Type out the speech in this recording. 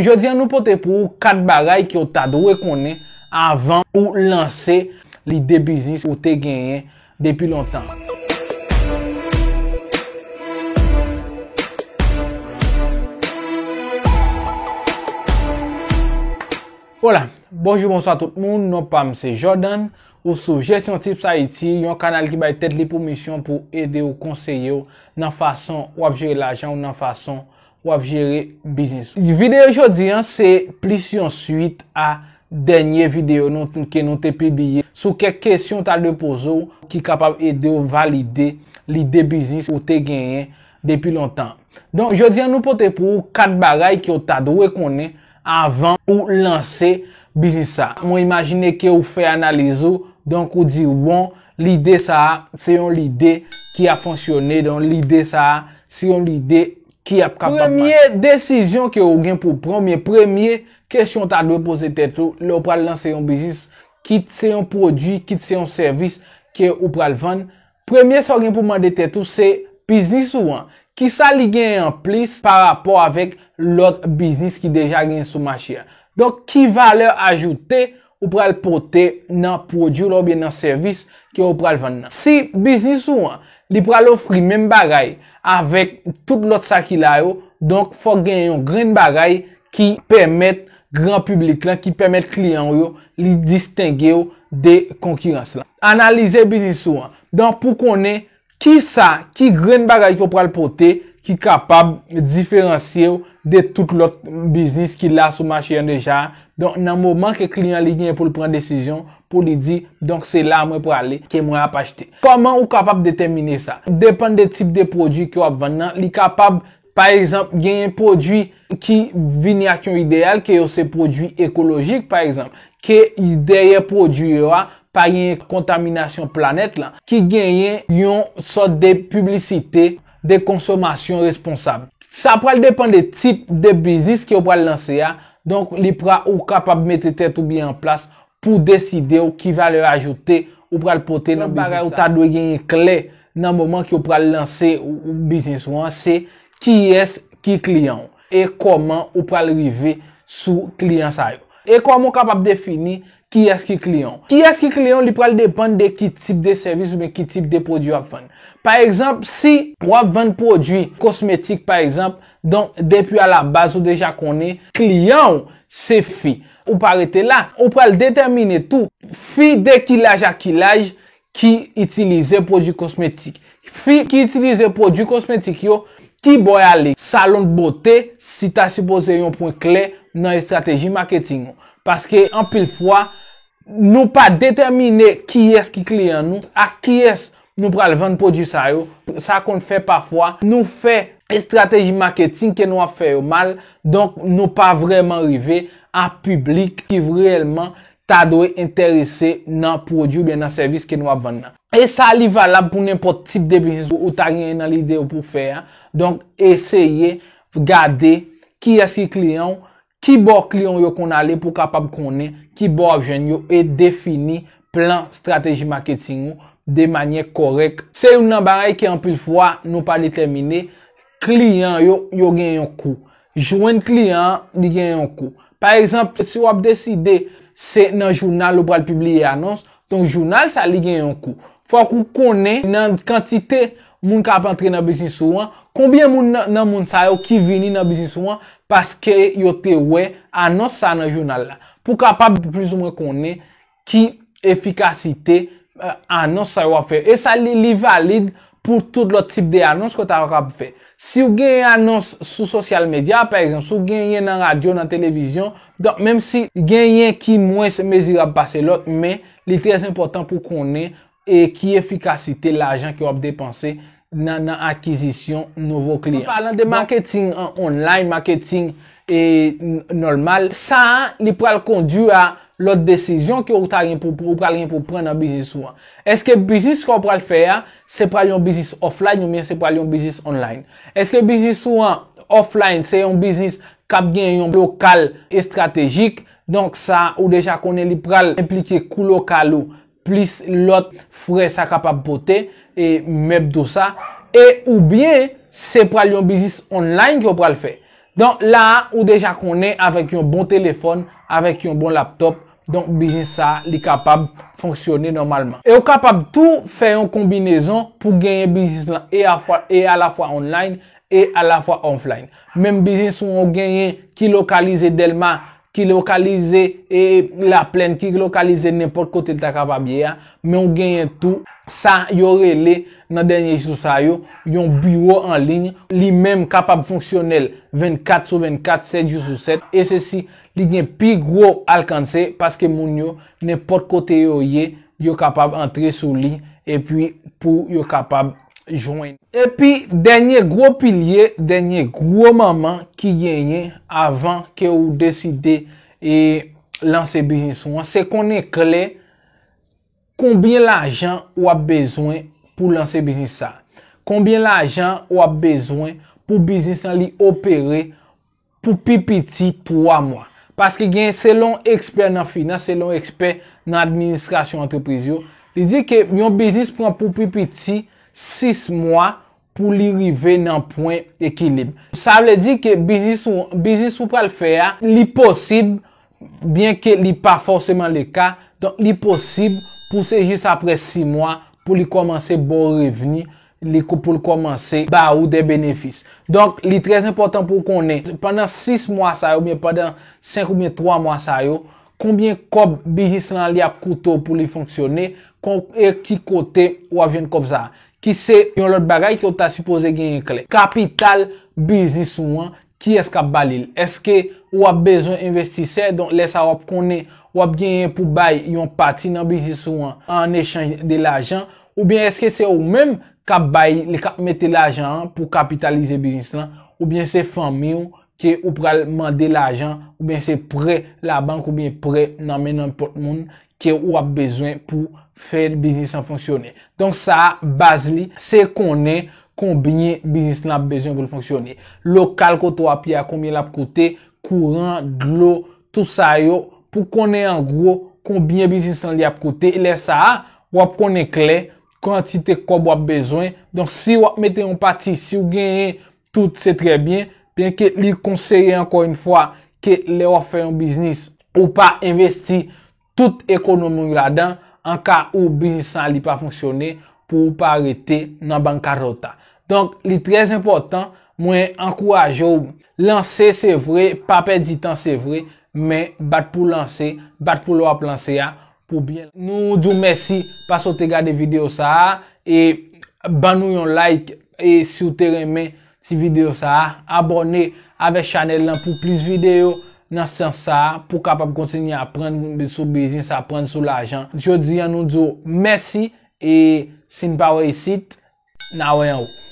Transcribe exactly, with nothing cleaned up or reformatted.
Jodi a nou pote pou ou kat bagay ke w ta dwe konnen avan ou lanse lide biznis ou te genyen depi lontan. Hola, bonjou, bonswa tout moun, non pa m se Jordan, ou sou Gestion Tips Haïti, yon kanal ki bay tèt li pou misyon pou ede w, konseye w nan fason w ap jere lajan w, nan fason w ap jere biznis ou. Videyo jodi an se plis yon swit a dènye videyo nou ke nou te pibliye sou kèk kesyon w ta dwe poze w ki kapab ede w valide lide biznis ou te genyen depi lontan. Donk, jodi a nou pote pou ou kat bagay ke w ta dwe konnen avan ou lanse biznis sa. Mwen imajine ke ou fè analiz ou, donk ou di, bon, lide sa a, se yon lide ki ap fonksyone, donk lide sa a, se yon lide ki ap kapab mache. Premye desizyon ke ou gen pou pran, oubyen premye kesyon w ta dwe poze tèt ou, lè w pral lanse yon biznis, kit se yon pwodui, kit se yon sèvis ke ou pral vann, premye sa w gen pou mande tèt ou se biznis ou an, kisa li genyen an plis pa rapò avèk lòt biznis ki deja genyen sou mache a. Donk, ki valè ajoute ou pral pote nan pwodui w la oubyen nan sèvis ke ou pral vann nan? Si biznis ou an, li pral ofri menm bagay avèk tout lòt sa ki la yo, donk fòk gen yon grenn bagay ki pèmèt gran piblik lan, ki pèmèt kliyan w yo, li distenge w de konkirans lan. Analize biznis ou an. Donk, pou konnen kisa, ki grenn bagay ke w pral pote ki kapab diferansye w de tout lòt biznis ki la sou mache an deja. Donk, nan moman ke kliyan li gen pou l pran desizyon, pou li di, donk, se la mwen prale, ke mwen ap achte. Kòman ou kapab detèmine sa? Depann de tip de pwodui ke w ap vann nan, li kapab, pa egzanp, genyen pwodui ki vini ak yon ideyal ke yo se pwodui ekolojik, pa egzanp, ke dèyè pwodui yo a pa genyen kontaminasyon planèt lan, ki genyen yon sòt de piblisite de konsomasyon responsab. Sa pral depann de tip de biznis ke w pral lanse a, donk li pra-, ou kapab mete tèt ou byen an plas pou deside w ki valè ajoute ou pral pote nan biznis sa. Lòt bagay ou ta dwe genyen klè nan moman ke w pral lanse ou, ou biznis ou an, se kiyès ki kliyan w e kòman ou pral rive sou kliyan sa yo. E kòman w kapab defini kiyès ki kliyan w? Kiyès ki kliyan w, li pral depann de ki tip de sèvis oubyen ki tip de pwodui w ap vann. Pa egzanp, si w ap vann pwodui kosmetik, pa egzanp, donk, depi alabaz, ou deja konnen kliyan w se fi. Ou pa rete la, ou pral detèmine tou fi de ki laj a ki laj ki itilize pwodui kosmetik. Fi ki itilize pwodui kosmetik yo, ki bò y ale? Salon de bote, si ta sipoze yon pwen klè nan estrateji maketing ou. Paske anpil fwa, nou pa detèmine kiyès ki kliyan nou, ak kiyès nou pral vann pwodui sa yo. Sa konn fè pafwa, nou fè estrateji maketing ke nou ap fè yo mal, donk nou pa vrèman rive a piblik ki reyèlman ta dwe enterese nan pwodui oubyen nan sèvis ke nou ap vann nan. E sa li valab pou nenpòt tip de biznis ou ta genyen nan lide ou pou fè a. Donk, eseye gade kiyès ki kliyan w, ki bò kliyan w yo konn ale pou w kapab konnen ki bò w ap jwenn yo e defini plan estrateji maketing ou de manyè kòrèk. Se youn nan bagay ke anpil fwa nou pa detèmine, kliyan yo, yo gen yon kou. Jwenn kliyan an, li gen yon kou. Pa egzanp, si w ap deside se nan jounal ou pral pibliye anons, donk jounal sa li gen yon kou. Fòk ou konnen nan kantite moun k ap antre nan biznis ou an, konbyen moun nan, nan moun sa yo ki vini nan biznis ou an paske yo te wè anons sa nan jounal la. Pou w kapab plizoumwen konnen ki efikasite, eh, anons sa yo w ap fè. E sa li, li valid pou tout lòt tip de anons ke w ta kapab fè. Si w genyen anons sou sosyal medya, pa egzanp, si w genyen nan radyo, nan televizyon, donk menm si genyen ki mwens mezirab pase lòt, men li trè enpòtan pou w konnen e ki efikasite lajan ke w ap depanse nan, nan akizisyon nouvo kliyan. An palan de maketing an online, maketing e n-, nòmal, sa a, li pral kondui a lòt desizyon ke ou ta gen pou, pou, ou pral gen pou pran nan biznis ou an. Èske biznis ke w pral fè a, se pral yon biznis offline oubyen se pral yon biznis online? Èske biznis ou an offline, se yon biznis k ap gen yon lokal estratejik? Donk sa, ou deja konnen li pral enplike kou lokal ou, plis lòt frè sa kapab pote, e mèb tou sa, e oubyen se pral yon biznis online ke w pral fè. Donk la a, ou deja konnen avèk yon bon telefòn, avèk yon bon laptòp, donk biznis sa a, li kapab fonksyone nòmalman. E ou kapab tou fè yon konbinezon pou genyen biznis lan e afwa, e alafwa online e alafwa offline. Menm biznis ou genyen ki lokalize Dèlma, ki lokalize e Laplèn, ki lokalize nenpòt kote l ta kapab ye a, men ou genyen tou sa yo rele nan dènye jou sa yo, yon biwo an liy, li menm kapab fonksyonèl vennkat sou vennkat, sèt jou sou sèt, e sesi, li gen pi gwo alkanse paske moun yo, nenpòt kote yo ye, yo kapab antre sou li, epi pou yo kapab jwenn. Epi, dènye gwo pilye, dènye gwo manman ki genyen avan ke ou deside e lanse biznis ou an, se konnen klè konbyen lajan w ap bezwen pou lanse biznis sa. Konbyen lajan w ap bezwen pou biznis lan li opere pou pi piti twa mwa. Paske gen, selon ekspè nan finans, selon ekspè nan administrasyon antrepriz yo, li di ke yon biznis pran pou pi piti sis mwa pou li rive nan pwen ekilib. Sa vle di ke biznis ou, biznis ou pral fè a, li posib, byen ke li pa fòseman le ka, donk li posib pou se jis apre sis mwa pou li kòmanse ba w revni, li ko-, pou l kòmanse ba ou de benefis. Donk, li trè enpòtan pou w konnen, pandan sis mwa sa yo, oubyen pandan senk oubyen twa mwa sa yo, konbyen kòb biznis lan li ap koute w pou li fonksyone, kon-, e ki kote w ap jwenn kòb sa a. Ki se yon lòt bagay ke w ta sipoze genyen klè. Kapital biznis ou an, kiyès k ap ba li l? Èske w ap bezwen envestisè? Donk, lè sa a w ap konnen w ap genyen pou bay yon pati nan biznis ou an an echanj de lajan, oubyen èske se ou menm k ap bay, k ap mete lajan an pou kapitalize biznis lan, oubyen se fanmi w ke ou pral mande lajan, oubyen se prè labank, oubyen prè nan men nenpòt moun ke ou ap bezwen pou fè biznis lan fonksyone. Donk sa a, baz li, se konnen konbyen biznis lan ap bezwen pou l fonksyone. Lokal kote w ap ye a, konbyen l ap koute, kouran, dlo, tout sa yo, pou konnen an gwo konbyen biznis lan li ap koute. E lè sa a, w ap konnen klè kantite kòb w ap bezwen. Donk, si w ap mete yon pati, si w genyen tout, se trè byen, byenke li konseye ankò yon fwa ke lè w ap fè yon biznis, ou pa envesti tout ekonomi w ladan, an ka ou biznis lan li pa fonksyone, pou ou pa rete nan bankaròta. Donk, li trè enpòtan, mwen ankouraje w, lanse se vre, pa pèdi tan se vre, men bat pou lanse, bat pou lè w ap lanse a, pou byen. Nou di w mèsi paske w te gade videyo sa a, e ban nou yon like, e si w te renmen ti videyo sa a, abòne avèk chanèl lan pou plis videyo nan sans sa a, pou w kapab kontinye aprann sou biznis, aprann sou lajan. Jodi a, nou di w mèsi, e si n pa wè isit, n a wè anwo.